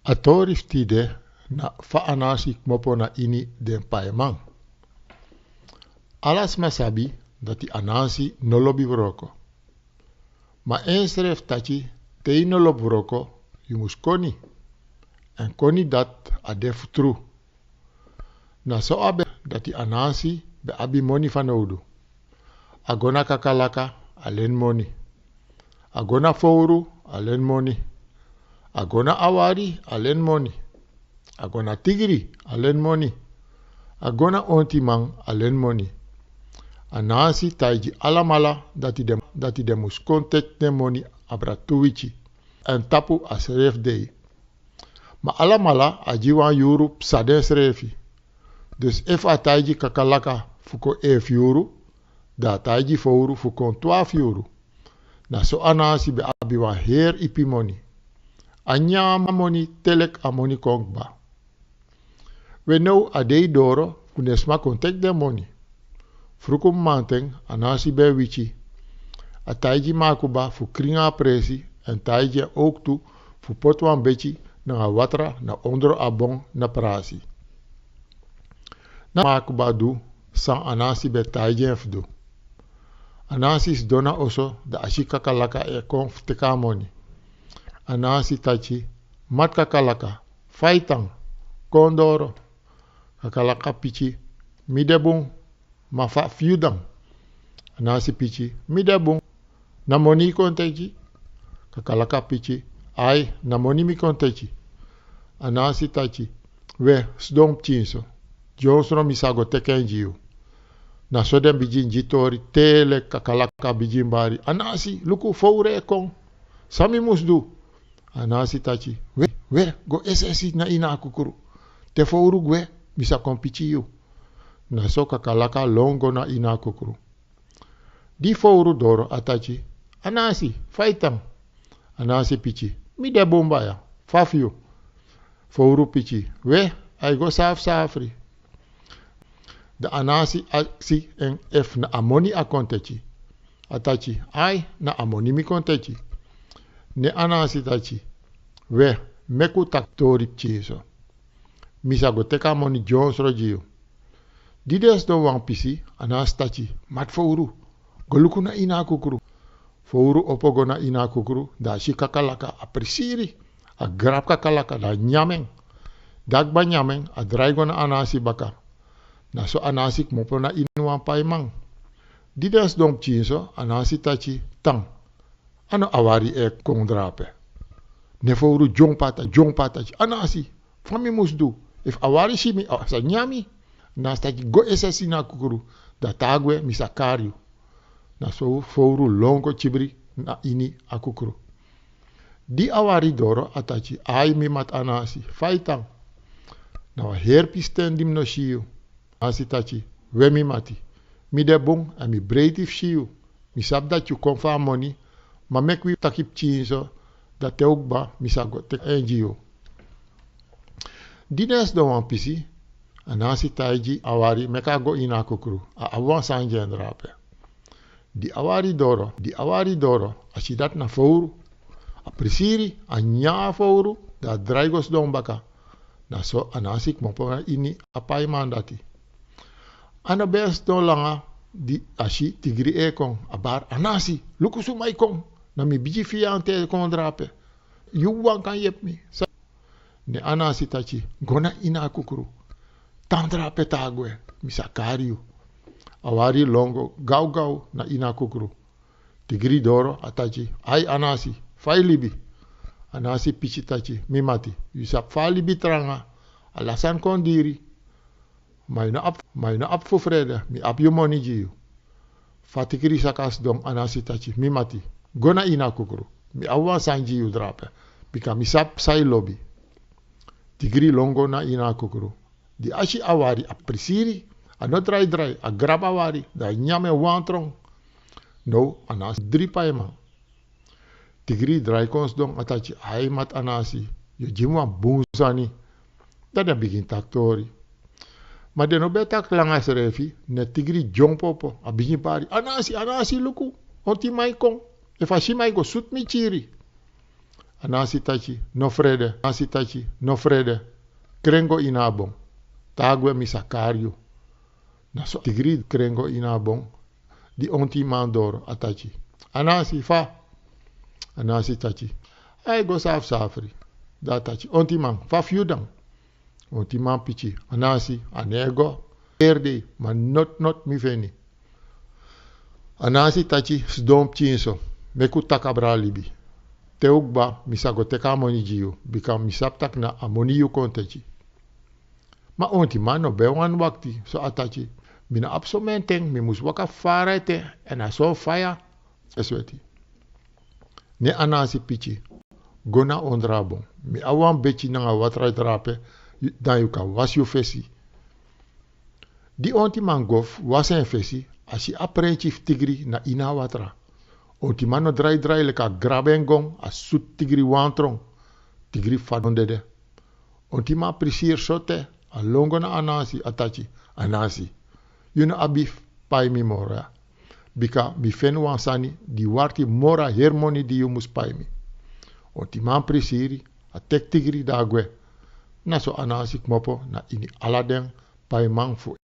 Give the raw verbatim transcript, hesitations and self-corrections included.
A tori fu tide na fa Anansi kmopo na ini den paiman. Ala sma sabi dati Anansi no lobi wroko. Ma ensrefi taki te yu no lobi wroko, yu mus koni. Èn koni dati a de fu tru. Na so a ben dati Anansi ben abi moni fanowdu. A go na kakalaka, a leni moni. A go na fowru, a leni moni. A go na awari, a leni moni. A go na tigri, a leni moni. A go na ontiman, a leni moni. Anansi taigi alamala dati den, dati den mus kon teki den moni abra tu wiki. Èn tapu a srefi dei. Ma alamala a gi wan yuru psa densrefi. Dus efu a taigi kakalaka fu kon efu yuru, dan a taigi fowru fu kon twafu yuru. Na so Anansi ben abi wan heri ipi moni. A nyan a moni te leki a moni kon kba. We now a dei doro fu den sma kon teki den moni. Fruku mamanten Anansi ben wiki. A taigi Makuba fu krin a presi èn taigi en owktu fu poti wan beki nanga watra na ondro a bon na prasi. Na Makuba du san Anansi ben taigi en fu du. Anansi sidon na oso, dan a si kakalaka e kon fu teki a moni. Anansi taki: "Mati kakalaka, fa yu tan? Kon doro." Kakalaka piki: "Mi de bun, ma fa fu yu dan?" Anansi piki: "Mi de bun. Na moni yu kon teki?" Kakalaka piki: "Ai, na moni mi kon teki." Anansi taki: "We, sidon pikinso. Dyonsro mi sa go teki en gi yu." Na so den bigin gi tori te leki kakalaka bigin bari: "Anansi, luku, fowru e kon. San mi mus du?" Anansi taki: "We, we, go es'esi na ini a kukru. Te fowru gwe, mi sa kon piki yu." Na so kakalaka lon go na ini a kukru. Di fowru doro a taki: "Anansi, fa yu tan?" Anansi piki: "Mi de bun baya, fa fu yu?" Fowru piki: "We, a e go safsafri." Dan Anansi aksi en efu na a moni a kon teki. A taki: "Ai, na a moni mi kon teki." Ne Anansi taki: "We, meki un taki tori pikinso. Mi sa go teki a moni dyonsro gi yu." Di den sidon wan pisi, Anansi taki: "Mati fowru, go luku na ini a kukru." Fowru opo go na ini a kukru, dan a si kakalaka a prisiri. A grabu kakalaka, dan a nyan en. Di a kba nyan en, a drai go na Anansi baka. Na so Anansi kmopo na ini wan paiman. Di den sidon pikinso, Anansi taki: "Tan, a no awari e kon drape." Ne fowru dyompo a taki, dyompo a taki: "Anansi, fa mi mus du? Efu awari si mi, a sa nyan mi." Anansi taki: "Go es'esi na kukru, dan te a gwe mi sa kari yu." Na so fowru lon go kibri na ini a kukru. Di awari doro a taki: "Ai, mi mati Anansi, fa yu tan? Na wan heri pisten di mi no si yu." Anansi taki: "We mi mati, mi de bun èn mi breiti fu si yu. Mi sabi dati yu kon fu a moni, ma meki wi taki pikinso, dan te un kba mi sa go teki en gi yu." Di den sidon wan pisi, Anansi taigi awari meki a go ini a kukru, a abi wan sani gi en drape. Di awari doro, di awari doro, a si dati na fowru. A prisiri, a nyan a fowru, dan a drai go sidon baka. Na so Anansi kmopo na ini a paiman dati. A no ben sidon langa, di a si tigri e kon, a bari: "Anansi, luku suma e kon. Na mi bigi fiyanti e kon drape. Yu wawan kan yepi mi." Sa Ne Anansi taki: "Go na ini a kukru. Tan drape te a gwe, mi sa kari yu." Awari lon go gawgaw na ini a kukru. Tigri doro a taki: "Ai Anansi, fa yu libi?" Anansi piki taki: "Mi mati, yu sabi fa a libi tranga. Ala sani kon diri. Ma yu no abi, ma yu no abi fu frede, mi abi yu moni gi yu." Fa tigri saka sidon, Anansi taki: "Mi mati, go na ini a kukru. Mi abi wan sani gi yu drape, bika mi sabi san yu lobi." Tigri lon go na ini a kukru. Di a si awari a prisiri, a no draidrai, a grabu awari, dan a nyan en wantron. Now Anansi dri paiman. Tigri drai kon sidon, a taki: "Ai mati Anansi, yu gi mi wan bun sani." Dan den bigin taki tori. Ma den no ben taki langa srefi, ne tigri dyompo opo, a bigin bari: "Anansi, Anansi, luku, ontiman e kon. Efu a si mi a e go sutu mi kiri." Anansi taki: "No frede." Anansi taki: "No frede. Kren go ini a bon. Tan gwe, mi sa kari yu." Na so tigri kren go ini a bon. Di ontiman doro, a taki: "Anansi, fa?" Anansi taki: "A e go safsafri." Dan a taki: "Ontiman, fa fu yu dan?" Ontiman piki: "Anansi, a no e go. Eri dei, ma noti noti mi feni." Anansi taki: "Sidon pikinso, meki un taki abra libi. Te un kba, mi sa go teki a moni gi yu, bika mi sabi taki na a moni yu kon teki." Ma ontiman no ben wani wakti, so a taki: "Mi no abi someni ten, mi mus waka fara ete, èn a so faya e sweti." Ne Anansi piki: "Go na ondro a bon. Mi abi wan beki nanga watra drape, dan yu kan wasi yu fesi." Di ontiman go fu wasi en fesi, a si a prenki fu tigri na ini a watra. Ontiman no drai drai, leki a grabu en gon, a sutu tigri wan tron. Tigri fadon dede. Ontiman prisiri sote, a lon go na Anansi, a taki: "Anansi, yu no abi fu pai mi moro ya. Bika mi feni wan sani di warti moro a heri moni di yu mus pai mi." Ontiman prisiri, a teki tigri, dan a gwe. Na so Anansi kmopo na ini ala den paiman fu